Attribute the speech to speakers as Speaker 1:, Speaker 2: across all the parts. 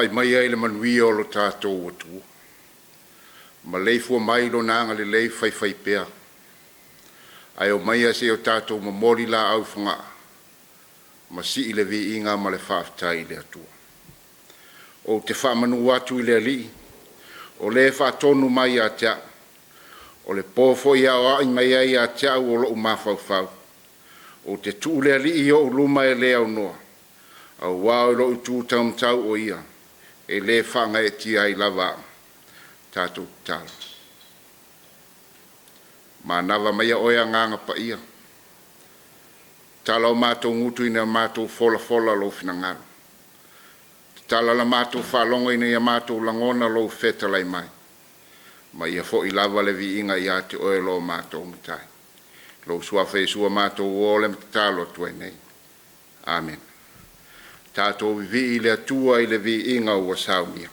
Speaker 1: Tapuai maia i le manuia o lo tatou atunuu, maleifua mai i Lona agalelei faifaipea ae omaia se i o tatou momoli laau i Fogaa ma sii le viiga ma le faafetai i le Atua. Ou te faamanu atu i le Alii o Le faatonu mai ia te a'u, o le po foi e aoai mai ai ia te a'u o lo'u mafaufau. Ou te tuu le Alii i o'u luma e le aunoa, auā o i lo'u itu taumatau o Ia, e le faagaeetia ai lava a'u. Tatou tatalo. Manava maia Oe Agaga Paia, tatala o matou gutu ina ia matou folafola Lou finagalo, tatala la matou faalogo ina ia matou lagona Lou fetalai mai, ma ia foi lava le viiga ia te Oe lo matou Matai. I Lou Suafa Iesu a matou uo lea ma tatalo atu ai nei. Amene. Tatou vivii i le Atua i le viiga ua saunia.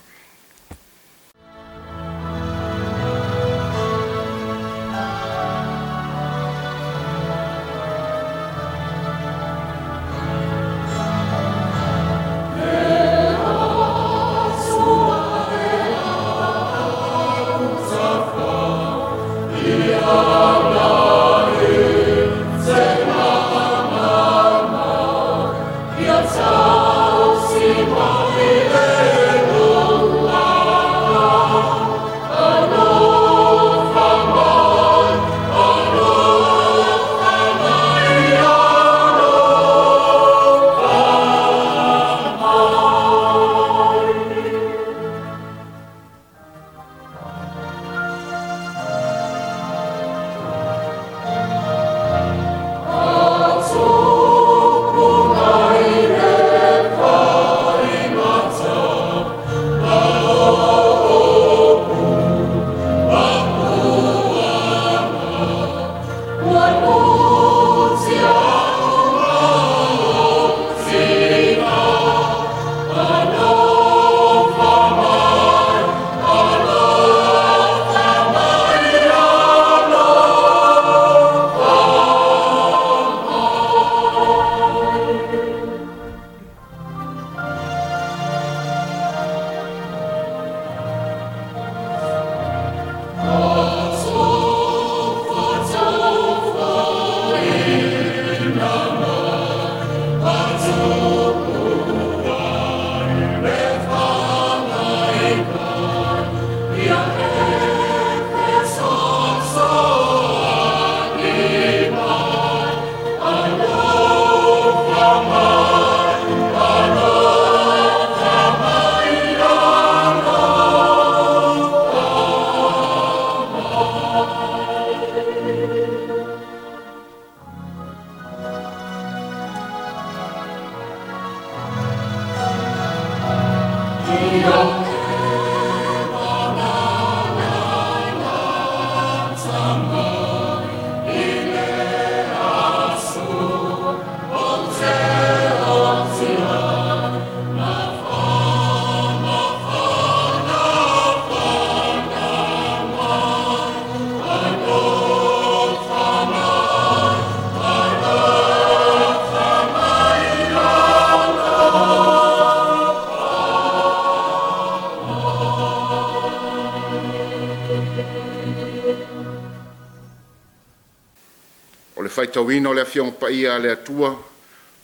Speaker 1: O le faitauina o le Afioga Paia a le Atua,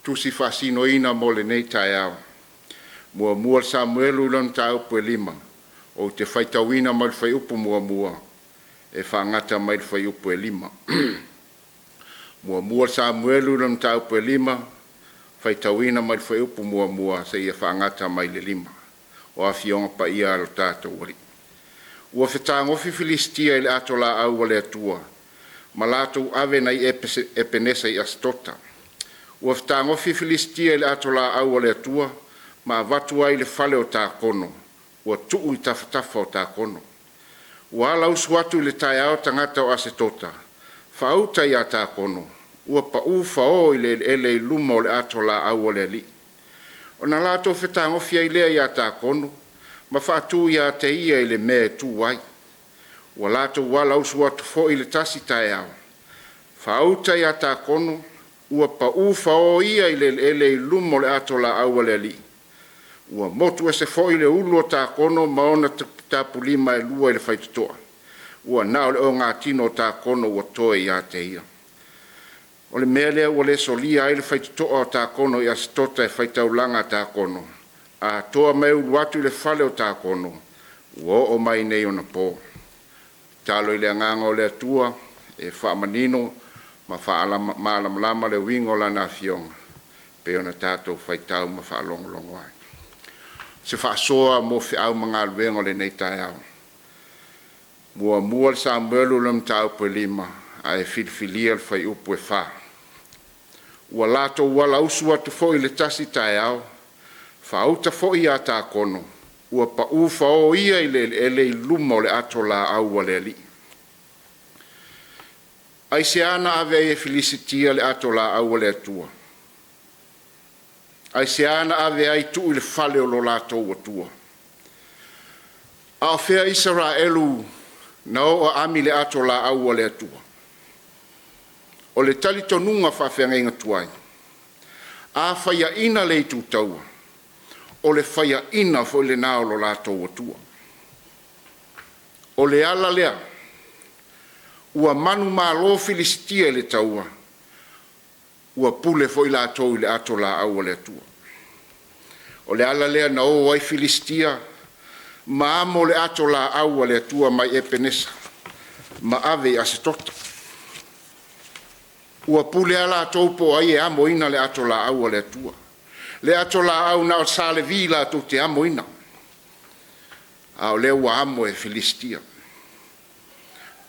Speaker 1: Tusi Faasinoina mo lenei taeao. Muamua Samuelu i lona mataupu e 5, ou te faitauina mai le fuaiupu 1 e faagata mai le fuaiupu e 5. Muamua Samuelu i lona mataupu e 5, faitauina mai le fuaiupu 1 seia faagata mai le 5. O Afioga Paia a lo tatou Alii. Ua fetagofi Filisitia i le atolaau a le Atua ma latou ave nai Epenesa i Asitota. Ua fetagofi Filisitia i le atolaau a le Atua ma avatu ai i le fale o Takono, ua tuu i tafatafa o Takono. Ua alausu atu i le taeao tagata o Asetota faauta ia Takono, ua pau fao i le eleele i luma o le atolaau a le alii. Ona latou fetagofi ai lea ia Takono ma faatu ia te ia i le mea e tu ai. Ua latou alausu atu foi i le tasi taeao, faauta ia Takono, ua pau fao ia i le eleele i luma o le atolaau a le alii. Ua motu ese foi le ulu o Takono ma ona tapulima e lua i le faitotoa, ua na o le ogatino o Takono ua toe ia te ia. O le mea lea ua le solia ai le faitotoa o Takono i Asitota e faitaulaga a Takono, atoa ma e ulu atu i le fale o Takono, ua oo mai nei ona po. Tatalo i le agaga o le Atua e faamanino ma faamalamalama le uiga o Lana Afioga pei ona tatou faitau ma faalogologo ai. Se faasoa mo feau ma galuega o lenei taeao. Muamua le Samuelu lona mataupu e 5 ae filifilia le fuaiupu e 4. Ua latou alausu atu foi i le tasi taeao, faauta foi ia Takono, ua pau fao ia i le eleele i luma o le ato laau a le alii. Aisea na ave ai e Filisitia le ato laau a le Atua? Aisea na ave ai tuu i le fale o lo latou atua? A o fea Isaraelu na o aami le ato laau a le Atua? O le talitonuga faafeagaiga tuai, a faiaina le itu taua, o le faiaina foi lena o lo latou Atua. O le ala lea ua manumalo Filisitia i le taua, ua pule foi latou i le ato laau a le Atua. O le ala lea na o ai Filisitia ma amo le ato laau a le Atua mai Epenesa ma ave i Asetota. Ua pule a latou po o ai e amoina le ato laau a le Atua. Le ato laau na o Sa Levi latou te amoina, a o lea ua amo e Filisitia.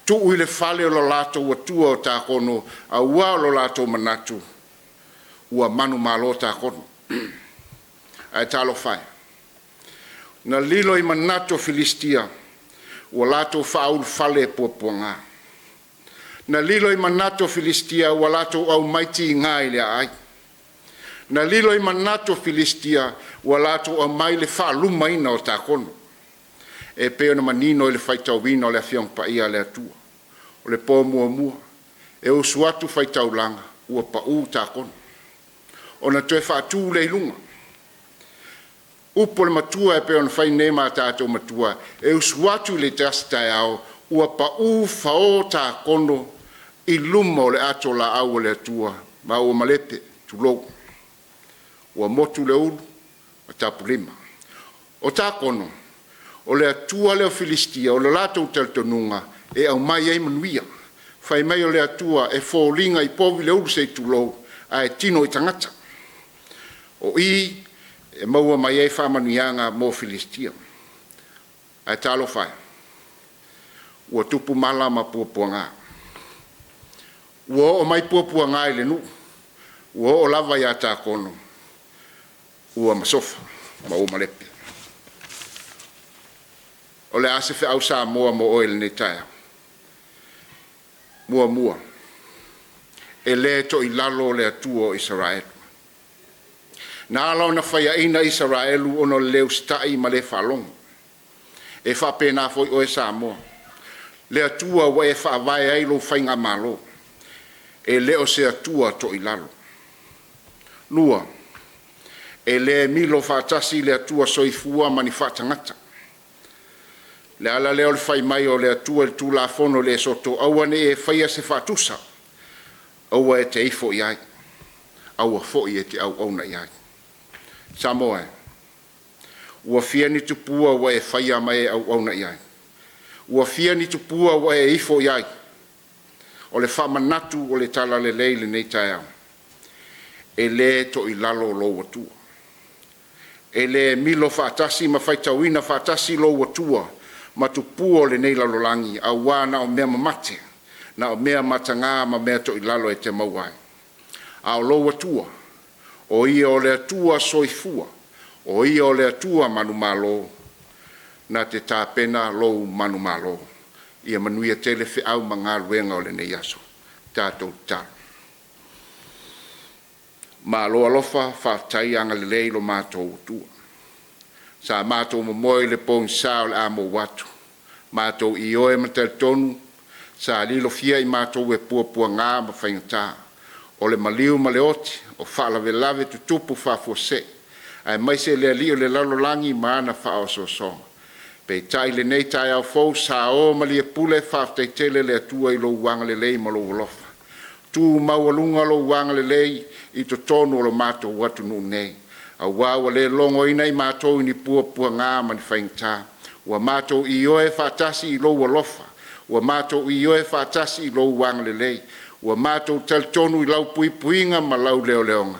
Speaker 1: Tuu i le fale o lo latou atua o Takono, auā o lo latou manatu ua manumalo Takono. Ae talofa e, na lilo i manatu o Filisitia ua latou faaulufale e puapuaga. Na lilo i manatu o Filisitia ua latou aumai tiga i le aai. Na lilo i manatu o Filisitia ua latou aumai le faalumaina o Takono e pei ona manino i le faitauina o le Afioaga Paia a le Atua. O le po muamua e usu atu faitaulaga ua pau Takono, ona toe faatu lea i luga. Upu o le matua e pei ona fai nei ma a tatou matua, e usu atu i le tasi taeao ua pau fao Takono i luma o le ato laau a le Atua ma ua malepe, tulou, ua motu le ulu ma tapulima. O Takono, o le atua lea o Filisitia o le latou talitonuga e aumai ai manuia. Fai mai o le atua e foliga i povi le ulu se i tulou ae tino i tagata. O i e maua mai ai faamanuiaga mo Filisitia. Ae talofa e, ua tupu mala ma puapuaga. Ua oo mai puapuaga i le nuu, ua oo lava ia Takono, ua masofa ma ua malepe. O le a se feau Samoa mo oe i lenei taeao? Muamua, e le toilalo le Atua o Isaraelu. Na ala ona faiaina Isaraelu ona o le le usitai ma le faalogo. E faapena foi oe Samoa, le Atua ua e faavae ai lou faigamalo, e le o se Atua toilalo. Lua, e le milo faatasi le Atua soifua ma ni faatagata. Le ala lea o le fai mai o le Atua i le Tulafono i le Esoto, aua ne i e faia se faatusa, aua e te ifo i ai, aua foi e te auauna i ai. Samoa e, ua fia ni tupua ua e faia ma e auauna i ai? Ua fia ni tupua ua e ifo i ai? O le faamanatu o le talalelei i lenei taeao, e le toilalo lou Atua. E le milo faatasi ma faitauina faatasi lou Atua ma tupua o lenei lalolagi, auā na o mea mamate, na o mea mataga ma mea toilalo e te maua ai. A o lou Atua, o Ia o le Atua soifua, o Ia o le Atua manumalo, na te tapena lou manumalo. Ia manuia tele feau ma galuega o lenei aso. Tatou tatalo. Malo alofa, faafetai agalelei i lo matou Atua. Sa matou momoe i le pogisa o le a mou atu, matou ioe ma talitonu sa lilofia i matou e puapuaga ma faigata. O le maliu ma le oti, o faalavelave tutupu faafuasei. Aemaise le alii o le lalolagi ma ana faaosoosoga. Peitai i lenei taeao fou, sa o ma lie pule, faafetai tele le Atua i lou agalelei ma lou alofa. Tu maualuga lou agalelei i totonu o lo matou atunuu nei, aua ua le logoina i matou i ni puapuaga ma ni faigata. Ua matou ioe faatasi i lou alofa, ua matou ioe faatasi i lou agalelei, ua matou talitonu i lau puipuiga ma lau leoleoga.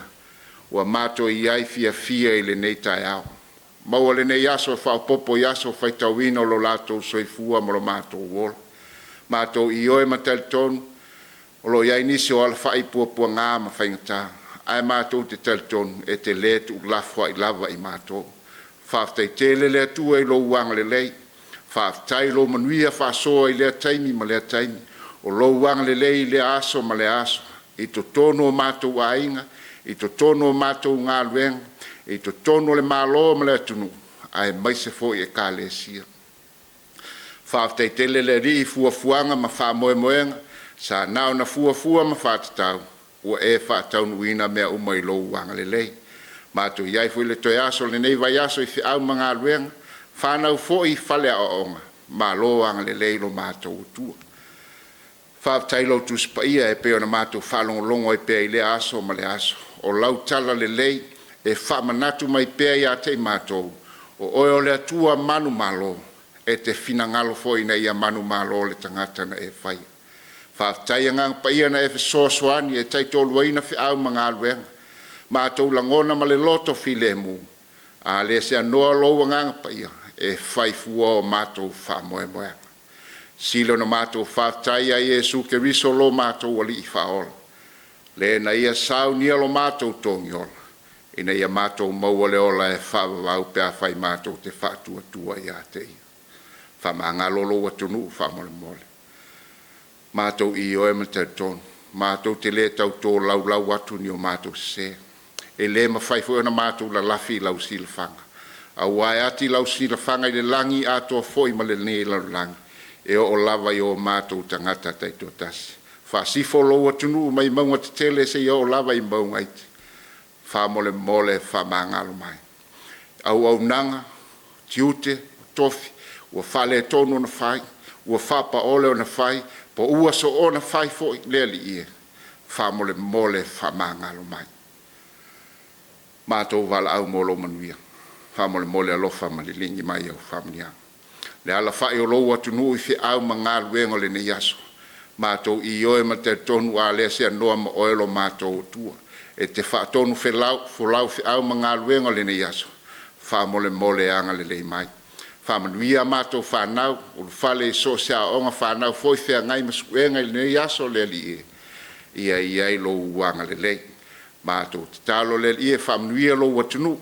Speaker 1: Ua matou iai fiafia i lenei taeao. Maua lenei aso e faaopopo i aso faitauina o lo latou soifua ma lo matou ola. Matou ioe ma talitonu o lo o i ai nisi o alafai i puapuaga ma faigata, ae matou te talitonu e te le tuulafoai lava i matou. Faafetai tele le Atua i lou agalelei, faafetai i lou manuia faasoa i lea taimi ma lea taimi, o lou agalelei i lea aso ma lea aso i totonu o matou aiga, i totonu o matou galuega, i totonu o le Malo ma le atunuu, aemaise foi Ekalesia. Faafetai tele le Alii i fuafuaga ma faamoemoega sa na ona fuafua ma faatatau, ua e faataunuuina mea uma i lou agalelei. Matou i ai foi i le toe aso o lenei vaiaso i feau ma galuega, fanau foi i fale aoaoga, malo agalelei i lo matou Atua. Faafetai i lau Tusi Paia e pei ona matou faalogologo ai pea i lea aso ma lea aso, o lau talalelei e faamanatu mai pea ia te i matou, o oe o le Atua manumalo, e te finagalo foi ina ia manumalo le tagata na e faia. Faafetai Agaga Paia na e fesoasoani e taitoaluaina feau ma galuega, matou lagona ma le loto filemu, a le seanoa lou Agaga Paia e fai fua o matou faamoemoega. Sili ona matou faafetai ia Iesu Keriso lo matou Alii Faaola, le na ia saunia lo matou togiola ina ia matou maua le ola e faavavau pe afai matou te faatuatua ia te Ia. Faamagalo lou atunuu faamolemole. Matou ioe ma talitonu matou te le tau tolaulau atu ni o matou sese, e le mafai foi ona matou lalafi i lau silafaga, aua e ati lau silafaga i le lagi atoa foi ma lenei lalolagi, e oo lava i o matou tagata taitoatasi. Faasifo lou atunuu mai mauga tetele seia oo lava i mauga iti, faamolemole faamagalo mai. Auaunaga, tiute, o tofi ua faaletonu ona fai, ua faapaole ona fai, po ua soona fai foi. Le Alii e, faamolemole faamagalo mai. Matou valaau mo lou manuia, faamolemole alofa ma liligi mai au faamanuiaga. Le alafai o lou atunuu i feau ma galuega o lenei aso, matou ioe ma talitonu a le seanoa ma oe lo matou Atua, e te faatonu felau folau feau ma galuega o lenei aso, faamolemole agalelei mai. Faamanuia a matou fanau, ulufale i so o se aoaoga, fanau foi feagai ma suega i lenei aso. Le Alii e, ia i ai lou agalelei. Matou tatalo le Alii e faamanuia lou atunuu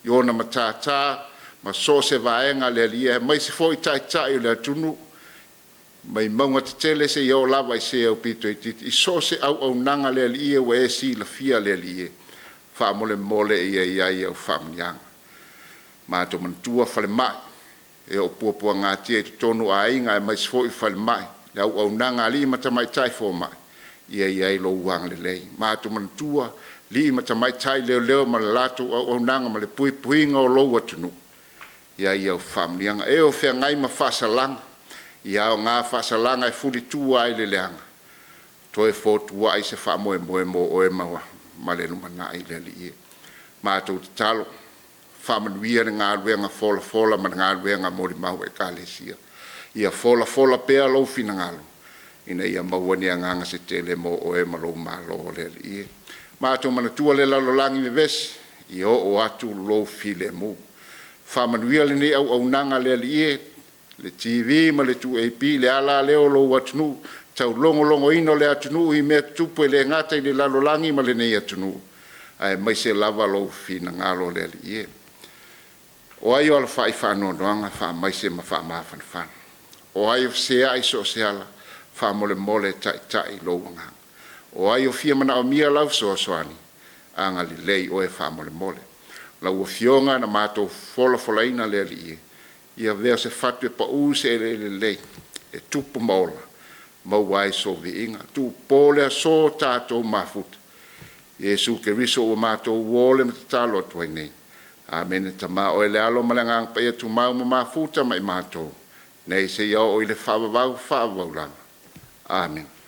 Speaker 1: i ona matata ma so o se vaega. Le Alii e, aemaise foi Taitai o le atunuu mai mauga tetele seia oo lava i se aupito itiiti i so o se auaunaga. Le Alii e, ua e silafia. Le Alii e, faamolemole ia i ai au faamanuiaga. Matou manatua falemai e o puapuagatia i totonu o aiga aemaise foi falemai le auaunaga a alii ma tamaitai fomai, ia i ai lou agalelei. Matou manatua alii ma tamaitai leoleo ma le latou auaunaga ma le puipuiga o lou atunuu, ia i ai au faamanuiaga. E o feagai ma faasalaga, ia aoga faasalaga e fulitua ai le leaga, toe fotuai se faamoemoe mo oe ma le lumanai. Le Alii e, matou tatalo faamanuia le galuega folafola ma le galuega molimau a Ekalesia, ia folafola pea lou finagalo ina ia maua ni agaga se tele mo oe ma lou malo. Le Alii e, matou manatua le lalolagi vevesi, ia oo atu lou filemu. Faamanuia lenei auaunaga. Le Alii e, le TV ma le 2AP, le ala lea o lou atunuu taulogologoina o le atunuu i mea tutupu e le gata i le lalolagi ma lenei atunuu, aemaise lava lou finagalo. Le Alii e, o ai o alafai i faanoanoaga, faamaise ma faamafanafana. O ai o feseai i so o se ala, faamolemole taitai lou agaga. O ai o fia manaomia lau fesoasoani, agalelei oe faamolemole. Lau Afioga na matou folafolaina, le Alii e, ia avea se fatu e pau i se eleele lelei e tupu ma ola maua ai sou viiga. Tuupo le aso tatou mafuta, Iesu Keriso ua matou uo le ma tatalo atu ai nei. Amene. Tama oe le Alo ma le Agaga Paia, tumau ma mafuta ma i matou nei seia oo i le faavavau, faavavau lava. Amene.